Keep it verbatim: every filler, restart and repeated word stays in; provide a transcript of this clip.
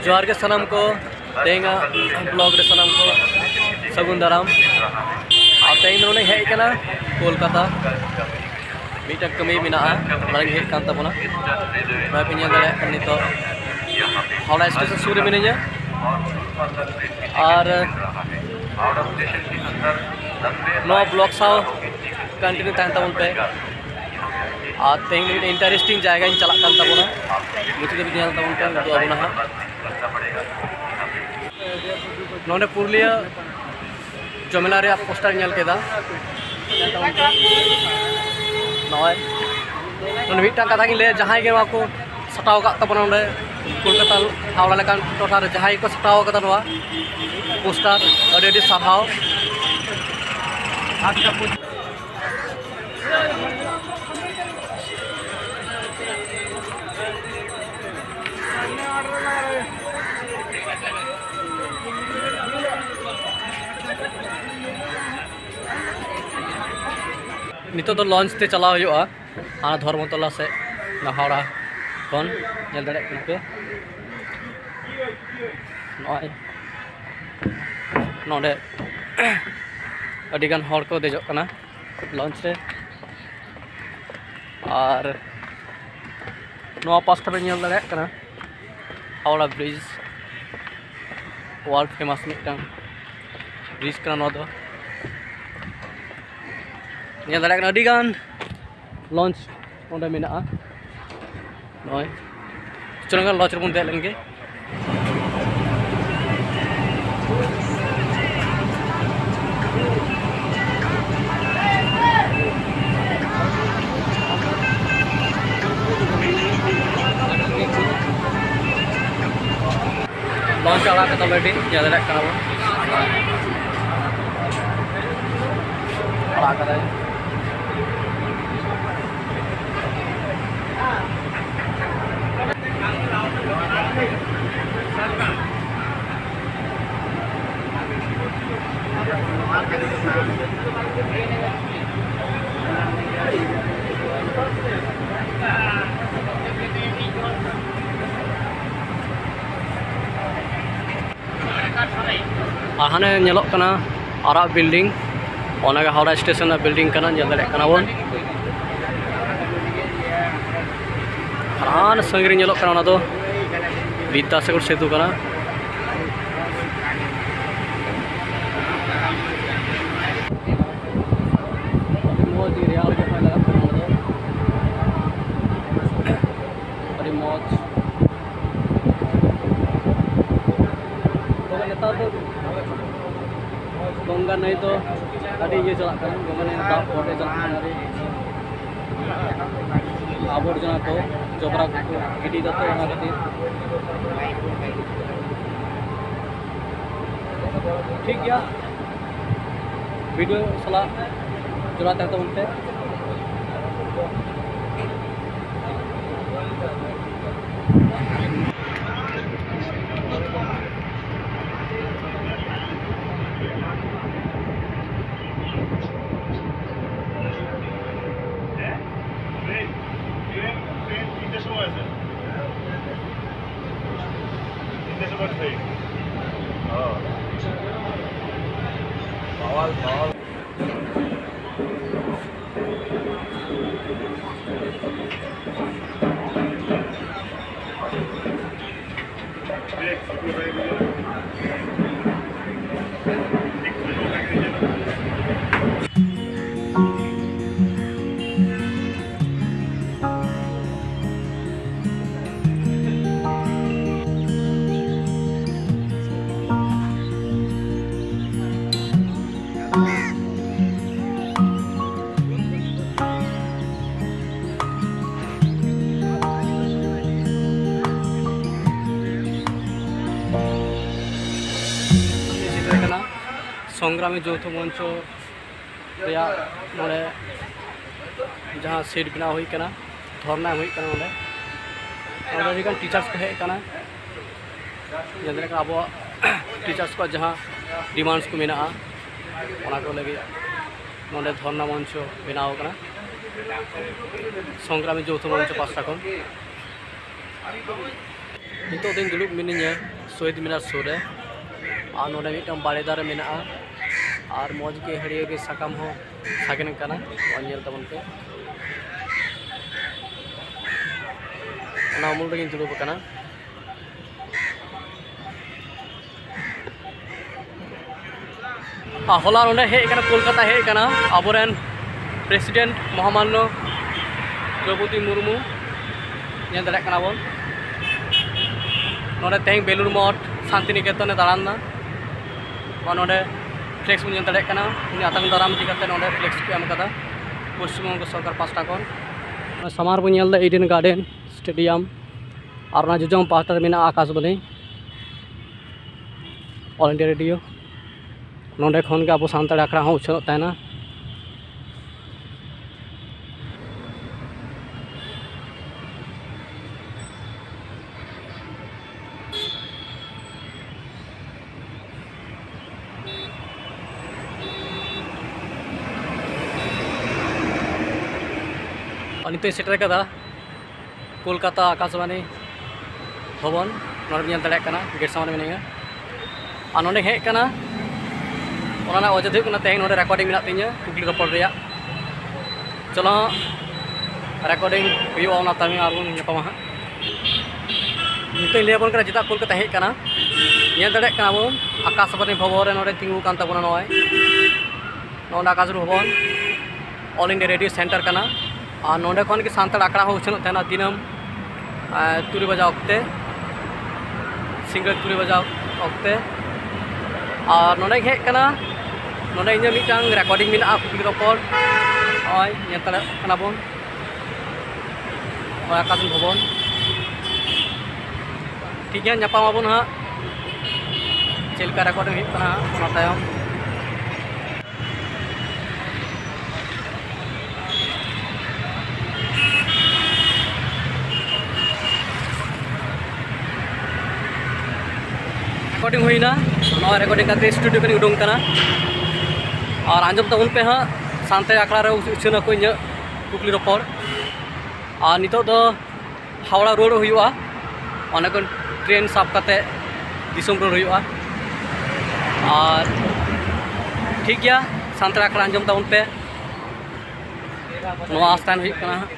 ᱡᱚᱦᱟᱨ ᱜᱮ ᱥᱟᱱᱟᱢ ᱠᱚ, ᱛᱮᱦᱮᱧᱟᱜ ᱵᱞᱚᱜ ᱨᱮ ᱥᱟᱱᱟᱢ ᱠᱚ ᱥᱟᱹᱜᱩᱱ ᱫᱟᱨᱟᱢ᱾ ᱟᱨ ᱛᱮᱦᱮᱧ ᱫᱚ ᱱᱚᱰᱮᱧ ᱦᱮᱡ ᱟᱠᱟᱱᱟ ᱠᱳᱞᱠᱟᱛᱟ, ᱢᱤᱫᱴᱟᱝ ᱠᱟᱹᱢᱤ ᱢᱮᱱᱟᱜᱼᱟ, ᱚᱱᱟ ᱞᱟᱹᱜᱤᱫ ᱦᱮᱡ ᱠᱟᱱ ᱛᱟᱵᱚᱱᱟ᱾ ᱱᱚᱜᱼᱚᱭ ᱯᱮ ᱧᱮᱞ ᱫᱟᱲᱮᱭᱟᱜ ᱠᱟᱱᱟ, ᱱᱤᱛᱚᱜ ᱦᱟᱣᱲᱟ ᱥᱴᱮᱥᱚᱱ ᱥᱩᱨ ᱨᱮ ᱢᱤᱱᱟᱹᱧᱟ᱾ ᱟᱨ ᱱᱚᱣᱟ ᱵᱞᱚᱜ ᱥᱟᱶ ᱠᱚᱱᱴᱤᱱᱤᱭᱩ ᱛᱟᱦᱮᱱ ᱛᱟᱵᱚᱱ ᱯᱮ᱾ ᱟᱨ ᱛᱮᱦᱮᱧ ᱢᱤᱫᱴᱮᱱ ᱤᱱᱴᱟᱨᱮᱥᱴᱤᱝ ᱡᱟᱭᱜᱟᱧ ᱪᱟᱞᱟᱜ ᱠᱟᱱ ᱛᱟᱵᱚᱱᱟ, ᱢᱩᱪᱟᱹᱫ ᱫᱷᱟᱹᱵᱤᱡ ᱧᱮᱞ ᱛᱟᱵᱚᱱ ᱯᱮ, ᱩᱫᱩᱜ ᱟᱵᱚᱱᱟ ᱦᱟᱸᱜ᱾ ᱱᱚᱰᱮ ᱯᱩᱨᱩᱞᱤᱭᱟᱹ ᱡᱚᱢᱮᱞᱟ ᱨᱮᱭᱟᱜ ᱯᱳᱥᱴᱟᱨ ᱧᱮᱞ ᱠᱮᱫᱟ᱾ ᱱᱚᱜᱼᱚᱭ, ᱱᱚᱰᱮ ᱢᱤᱫᱴᱟᱝ ᱠᱟᱛᱷᱟ ᱜᱤᱧ ᱞᱟᱹᱭᱟ, ᱡᱟᱦᱟᱸᱭ ᱜᱮ ᱱᱚᱣᱟ ᱠᱚ ᱥᱟᱴᱟᱣ ᱟᱠᱟᱫ ᱛᱟᱵᱚᱱᱟ, ᱱᱚᱰᱮ ᱠᱳᱞᱠᱟᱛᱟ, ᱦᱟᱣᱲᱟ ᱞᱮᱠᱟᱱ ᱴᱚᱴᱷᱟ ᱨᱮ ᱡᱟᱦᱟᱸᱭ ᱜᱮᱠᱚ ᱥᱟᱴᱟᱣ ᱟᱠᱟᱫᱟ ᱱᱚᱣᱟ ᱯᱳᱥᱴᱟᱨ, ᱟᱹᱰᱤ ᱟᱹᱰᱤ ᱥᱟᱨᱦᱟᱣ᱾ ᱱᱤᱛᱚᱜ ᱫᱚ ᱞᱚᱧᱪ ᱛᱮ ᱪᱟᱞᱟᱣ ᱦᱩᱭᱩᱜᱼᱟ, ᱦᱟᱱᱟ ᱫᱷᱚᱨᱢᱚᱛᱚᱞᱟ ᱥᱮᱫ, ᱚᱱᱟ ᱦᱟᱣᱲᱟ ᱠᱷᱚᱱ᱾ ᱧᱮᱞ ᱫᱟᱲᱮᱭᱟᱜ ᱠᱟᱱᱟ ᱯᱮ, ᱱᱚᱜᱼᱚᱭ ᱱᱚᱰᱮ ᱟᱹᱰᱤᱜᱟᱱ ᱦᱚᱲ ᱠᱚ ᱫᱮᱡᱚᱜ ᱠᱟᱱᱟ ᱞᱚᱧᱪ ᱨᱮ᱾ ᱟᱨ ᱱᱚᱣᱟ ᱯᱟᱥᱴᱟ ᱯᱮ ᱧᱮᱞ ᱫᱟᱲᱮᱭᱟᱜ ᱠᱟᱱᱟ ᱦᱟᱣᱲᱟ ᱵᱨᱤᱡᱽ, ᱣᱟᱨᱞᱰ ᱯᱷᱮᱢᱟᱥ ᱢᱤᱫᱴᱟᱝ ᱵᱨᱤᱡᱽ ᱠᱟᱱᱟ ᱱᱚᱣᱟ ᱫᱚ᱾ ᱧᱮᱞ ᱫᱟᱲᱮᱭᱟᱜ ᱠᱟᱱᱟ ᱟᱹᱰᱤᱜᱟᱱ ᱞᱚᱧᱪ ᱚᱸᱰᱮ ᱢᱮᱱᱟᱜᱼᱟ᱾ ᱱᱚᱜᱼᱚᱭ ᱪᱚᱞᱚ ᱞᱚᱧᱪ ᱨᱮᱵᱚᱱ ᱫᱮᱡ ᱞᱮᱱ ᱜᱮ᱾ ᱞᱚᱧᱪ ᱟᱲᱟᱜ ᱠᱟᱫᱟ already, ᱧᱮᱞ ᱫᱟᱲᱮᱭᱟᱜ ᱠᱟᱱᱟ ᱵᱚᱱ᱾ ᱟᱲᱟᱜ ᱠᱟᱫᱟᱭ᱾ ᱟᱨ ᱦᱟᱱᱮ ᱧᱮᱞᱚᱜ ᱠᱟᱱᱟ ᱟᱨᱟᱜ ᱵᱤᱞᱰᱤᱝ, ᱚᱱᱟᱜᱮ ᱦᱟᱣᱲᱟ ᱥᱴᱮᱥᱚᱱ ᱨᱮᱱᱟᱜ ᱵᱤᱞᱰᱤᱝ ᱠᱟᱱᱟ, ᱧᱮᱞ ᱫᱟᱲᱮᱭᱟᱜ ᱠᱟᱱᱟ ᱵᱚᱱ᱾ ᱟᱨ ᱦᱟᱱᱮ ᱥᱟᱺᱜᱤᱧ ᱨᱮ ᱧᱮᱞᱚᱜ ᱠᱟᱱᱟ, ᱚᱱᱟ ᱫᱚ ᱵᱤᱫᱽᱫᱟᱥᱟᱜᱚᱨ ᱥᱮᱛᱩ ᱠᱟᱱᱟ᱾ ᱟᱹᱰᱤ ᱢᱚᱡᱽ ᱨᱮᱭᱟᱲ ᱜᱮ ᱦᱚᱭ ᱞᱟᱜᱟᱜ ᱠᱟᱱᱟ ᱱᱚᱰᱮ ᱫᱚ᱾ ᱟᱹᱰᱤ ᱢᱚᱡᱽ᱾ ᱛᱚᱵᱮ ᱱᱮᱛᱟᱨ ᱫᱚ ᱜᱚᱝᱜᱟ ᱱᱟᱹᱭ ᱫᱚ ᱟᱹᱰᱤ ᱤᱭᱟᱹ ᱪᱟᱞᱟᱜ ᱠᱟᱱᱟ, ᱜᱚᱝᱜᱟ ᱱᱟᱹᱭ ᱫᱟᱜ ᱵᱚᱰᱮ ᱪᱟᱞᱟᱜ ᱠᱟᱱᱟ, ᱟᱹᱰᱤ ᱟᱵᱚᱨᱡᱚᱱᱟ ᱠᱚ, ᱡᱚᱵᱽᱨᱟ ᱠᱚᱠᱚ ᱜᱤᱰᱤᱭᱮᱫᱟ, ᱛᱚ ᱚᱱᱟ ᱠᱷᱟᱹᱛᱤᱨ᱾ ᱴᱷᱤᱠ ᱜᱮᱭᱟ, ᱵᱷᱤᱰᱤᱭᱳ ᱥᱟᱞᱟᱜ ᱡᱚᱲᱟᱣ ᱛᱟᱦᱮᱱ ᱛᱟᱵᱚᱱ ᱯᱮ᱾ ᱥᱮᱴᱮᱨ ᱠᱟᱱᱟ ᱥᱚᱝᱜᱨᱟᱢᱤ ᱡᱳᱣᱛᱷᱚ ᱢᱚᱧᱪᱚ ᱨᱮᱭᱟᱜ ᱱᱚᱰᱮ ᱡᱟᱦᱟᱸ ᱥᱮᱴ ᱵᱮᱱᱟᱣ ᱦᱩᱭ ᱠᱟᱱᱟ, ᱫᱷᱚᱨᱱᱟ ᱮᱢ ᱦᱩᱭᱩᱜ ᱠᱟᱱᱟ ᱱᱚᱰᱮ᱾ ᱱᱚᱰᱮ ᱟᱹᱰᱤᱜᱟᱱ ᱴᱤᱪᱟᱨᱥ ᱠᱚ ᱦᱮᱡ ᱟᱠᱟᱱᱟ, ᱡᱟᱦᱟᱸ ᱞᱮᱠᱟ ᱟᱵᱚᱣᱟᱜ ᱴᱤᱪᱟᱨᱥ ᱠᱚᱣᱟᱜ ᱡᱟᱦᱟᱸ ᱰᱤᱢᱟᱱᱰᱥ ᱠᱚ ᱢᱮᱱᱟᱜᱼᱟ, ᱚᱱᱟ ᱠᱚ ᱞᱟᱹᱜᱤᱫ ᱱᱚᱰᱮ ᱫᱷᱚᱨᱱᱟ ᱢᱚᱧᱪᱚ ᱵᱮᱱᱟᱣ ᱟᱠᱟᱱᱟ ᱥᱚᱝᱜᱨᱟᱢᱤ ᱡᱳᱣᱛᱷᱚ ᱢᱚᱧᱪᱚ ᱯᱟᱥᱴᱟ ᱠᱷᱚᱱ᱾ ᱱᱤᱛᱚᱜ ᱫᱚᱧ ᱫᱩᱲᱩᱵ ᱢᱤᱱᱟᱹᱧᱟ ᱥᱚᱦᱤᱫ ᱢᱤᱱᱟᱨ ᱥᱩᱨ ᱨᱮ᱾ ᱟᱨ ᱱᱚᱰᱮ ᱢᱤᱫᱴᱟᱝ ᱵᱟᱲᱮ ᱫᱟᱨᱮ ᱢᱮᱱᱟᱜᱼᱟ᱾ ᱟᱨ ᱢᱚᱡᱽ ᱜᱮ ᱦᱟᱹᱨᱭᱟᱹᱲ ᱜᱮ ᱥᱟᱠᱟᱢ ᱦᱚᱸ ᱥᱟᱜᱮᱱ ᱠᱟᱱᱟ᱾ ᱱᱚᱜᱼᱚᱭ ᱧᱮᱞ ᱛᱟᱵᱚᱱ ᱯᱮ᱾ ᱚᱱᱟ ᱩᱢᱩᱞ ᱨᱮᱜᱮᱧ ᱫᱩᱲᱩᱵ ᱟᱠᱟᱱᱟ᱾ ᱟᱨ ᱦᱚᱞᱟ ᱱᱚᱰᱮ ᱦᱮᱡ ᱠᱟᱱᱟ, ᱠᱳᱞᱠᱟᱛᱟ ᱦᱮᱡ ᱠᱟᱱᱟ ᱟᱵᱚᱨᱮᱱ ᱯᱨᱮᱥᱤᱰᱮᱱᱴ ᱢᱚᱦᱟᱢᱟᱱᱱᱚ ᱫᱨᱚᱣᱯᱚᱫᱤ ᱢᱩᱨᱢᱩ᱾ ᱧᱮᱞ ᱫᱟᱲᱮᱭᱟᱜ ᱠᱟᱱᱟ ᱵᱚᱱ ᱱᱚᱰᱮ ᱛᱮᱦᱮᱧ ᱵᱮᱞᱩᱲ ᱢᱚᱴᱷ, ᱥᱟᱱᱛᱤᱱᱤᱠᱮᱛᱚᱱᱮ ᱫᱟᱬᱟᱱ ᱮᱫᱟ᱾ ᱱᱚᱣᱟ ᱱᱚᱰᱮ ᱯᱷᱞᱮᱠᱥ ᱵᱚᱱ ᱧᱮᱞ ᱫᱟᱲᱮᱭᱟᱜ ᱠᱟᱱᱟ, ᱩᱱᱤ ᱟᱛᱟᱝ ᱫᱟᱨᱟᱢ ᱤᱫᱤ ᱠᱟᱛᱮ ᱱᱚᱰᱮ ᱯᱷᱞᱮᱠᱥ ᱠᱚ ᱮᱢ ᱠᱟᱫᱟ ᱯᱚᱥᱪᱤᱢ ᱵᱚᱝᱜᱚ ᱥᱚᱨᱠᱟᱨ ᱯᱟᱥᱴᱟ ᱠᱷᱚᱱ᱾ ᱚᱱᱟ ᱥᱟᱢᱟᱝ ᱨᱮᱵᱚᱱ ᱧᱮᱞ ᱮᱫᱟ ᱤᱰᱮᱱ ᱜᱟᱨᱰᱮᱱ ᱥᱴᱮᱰᱤᱭᱟᱢ, ᱟᱨ ᱚᱱᱟ ᱡᱚᱡᱚᱢ ᱯᱟᱦᱴᱟ ᱨᱮ ᱢᱮᱱᱟᱜᱼᱟ ᱟᱠᱟᱥᱵᱟᱱᱤ, ᱚᱞ ᱤᱱᱰᱤᱭᱟ ᱨᱮᱰᱤᱭᱳ᱾ ᱱᱚᱰᱮ ᱠᱷᱚᱱ ᱜᱮ ᱟᱵᱚ ᱥᱟᱱᱛᱟᱲ ᱟᱠᱷᱲᱟ ᱦᱚᱸ ᱩᱪᱷᱟᱹᱱᱚᱜ ᱛᱟᱦᱮᱱᱟ᱾ ᱟᱨ ᱱᱤᱛᱚᱜ ᱤᱧ ᱥᱮᱴᱮᱨ ᱠᱟᱫᱟ ᱠᱳᱞᱠᱟᱛᱟ ᱟᱠᱟᱥᱵᱟᱱᱤ ᱵᱷᱚᱵᱚᱱ᱾ ᱱᱚᱰᱮ ᱧᱮᱞ ᱫᱟᱲᱮᱭᱟᱜ ᱠᱟᱱᱟ, ᱜᱮᱴ ᱥᱟᱢᱟᱝ ᱨᱮ ᱢᱤᱱᱟᱹᱧᱟ᱾ ᱟᱨ ᱱᱚᱰᱮ ᱦᱮᱡ ᱠᱟᱱᱟ, ᱚᱱᱟ ᱨᱮᱱᱟᱜ ᱚᱡᱮ ᱫᱚ ᱦᱩᱭᱩᱜ ᱠᱟᱱᱟ, ᱛᱮᱦᱮᱧ ᱱᱚᱰᱮ ᱨᱮᱠᱚᱨᱰᱤᱝ ᱢᱮᱱᱟᱜ ᱛᱤᱧᱟᱹ ᱠᱩᱠᱞᱤ ᱨᱚᱯᱚᱲ ᱨᱮᱭᱟᱜ᱾ ᱪᱚᱞᱚ, ᱨᱮᱠᱚᱨᱰᱤᱝ ᱦᱩᱭᱩᱜᱼᱟ, ᱚᱱᱟ ᱛᱟᱭᱚᱢ ᱟᱨᱵᱚᱱ ᱧᱟᱯᱟᱢᱟ ᱦᱟᱸᱜ᱾ ᱱᱤᱛᱚᱜ ᱤᱧ ᱞᱟᱹᱭ ᱟᱵᱚᱱ ᱠᱟᱱᱟ ᱪᱮᱫᱟᱜ ᱠᱳᱞᱠᱟᱛᱟ ᱦᱮᱡ ᱠᱟᱱᱟ᱾ ᱧᱮᱞ ᱫᱟᱲᱮᱭᱟᱜ ᱠᱟᱱᱟ ᱵᱚᱱ ᱟᱠᱟᱥᱵᱟᱱᱤ ᱵᱷᱚᱵᱚᱱ ᱨᱮ ᱱᱚᱰᱮ ᱛᱤᱸᱜᱩ ᱟᱠᱟᱱ ᱛᱟᱵᱚᱱᱟ ᱱᱚᱜᱼᱚᱭ᱾ ᱱᱚᱣᱟ ᱫᱚ ᱟᱠᱟᱥᱵᱟᱱᱤ ᱵᱷᱚᱵᱚᱱ, ᱚᱞ ᱤᱱᱰᱤᱭᱟ ᱨᱮᱰᱤᱭᱳ ᱥᱮᱱᱴᱟᱨ ᱠᱟᱱᱟ᱾ ᱟᱨ ᱱᱚᱰᱮ ᱠᱷᱚᱱ ᱜᱮ ᱥᱟᱱᱛᱟᱲ ᱟᱠᱷᱲᱟ ᱦᱚᱸ ᱩᱪᱷᱟᱹᱱᱚᱜ ᱛᱟᱦᱮᱱᱟ ᱫᱤᱱᱟᱹᱢ, ᱟᱨ ᱛᱩᱨᱩᱭ ᱵᱟᱡᱟ ᱚᱠᱛᱮ, ᱥᱤᱸᱜᱟᱹᱲ ᱛᱩᱨᱩᱭ ᱵᱟᱡᱟ ᱚᱠᱛᱮ᱾ ᱟᱨ ᱱᱚᱰᱮᱧ ᱦᱮᱡ ᱠᱟᱱᱟ, ᱱᱚᱰᱮ ᱤᱧᱟᱹᱜ ᱢᱤᱫᱴᱟᱝ ᱨᱮᱠᱚᱨᱰᱤᱝ ᱢᱮᱱᱟᱜᱼᱟ, ᱠᱩᱠᱞᱤ ᱨᱚᱯᱚᱲ᱾ ᱱᱚᱜᱼᱚᱭ ᱧᱮᱞ ᱫᱟᱲᱮᱭᱟᱜ ᱠᱟᱱᱟ ᱵᱚᱱ, ᱱᱚᱜᱼᱚᱭ ᱟᱠᱟᱥᱵᱟᱱᱤ ᱵᱷᱚᱵᱚᱱ᱾ ᱴᱷᱤᱠ ᱜᱮᱭᱟ, ᱧᱟᱯᱟᱢ ᱟᱵᱚᱱ ᱦᱟᱸᱜ ᱪᱮᱫ ᱞᱮᱠᱟ ᱨᱮᱠᱚᱨᱰᱤᱝ ᱦᱩᱭᱩᱜ ᱠᱟᱱᱟ ᱦᱟᱸᱜ, ᱚᱱᱟ ᱛᱟᱭᱚᱢ᱾ ᱨᱮᱠᱚᱨᱰᱤᱝ ᱦᱩᱭᱱᱟ, ᱱᱚᱣᱟ ᱨᱮᱠᱚᱨᱰᱤᱝ ᱠᱟᱛᱮ ᱥᱴᱩᱰᱤᱭᱳ ᱠᱷᱚᱱᱤᱧ ᱩᱰᱩᱝ ᱠᱟᱱᱟ᱾ ᱟᱨ ᱟᱸᱡᱚᱢ ᱛᱟᱵᱚᱱ ᱯᱮ ᱦᱟᱸᱜ, ᱥᱟᱱᱛᱟᱲᱤ ᱟᱠᱷᱲᱟ ᱨᱮ ᱩᱪᱷᱟᱹᱱ ᱟᱠᱚ ᱤᱧᱟᱹᱜ ᱠᱩᱠᱞᱤ ᱨᱚᱯᱚᱲ᱾ ᱟᱨ ᱱᱤᱛᱚᱜ ᱫᱚ ᱦᱟᱣᱲᱟ ᱨᱩᱣᱟᱹᱲᱚᱜ ᱦᱩᱭᱩᱜᱼᱟ, ᱚᱸᱰᱮ ᱠᱷᱚᱱ ᱴᱨᱮᱱ ᱥᱟᱵ ᱠᱟᱛᱮ ᱫᱤᱥᱚᱢ ᱨᱩᱣᱟᱹᱲ ᱦᱩᱭᱩᱜᱼᱟ᱾ ᱟᱨ ᱴᱷᱤᱠ ᱜᱮᱭᱟ, ᱥᱟᱱᱛᱟᱲ ᱟᱠᱷᱲᱟ ᱟᱸᱡᱚᱢ ᱛᱟᱵᱚᱱ ᱯᱮ᱾ ᱱᱚᱣᱟ ᱟᱥᱛᱟᱱ ᱦᱩᱭᱩᱜ ᱠᱟᱱᱟ ᱦᱟᱸᱜ᱾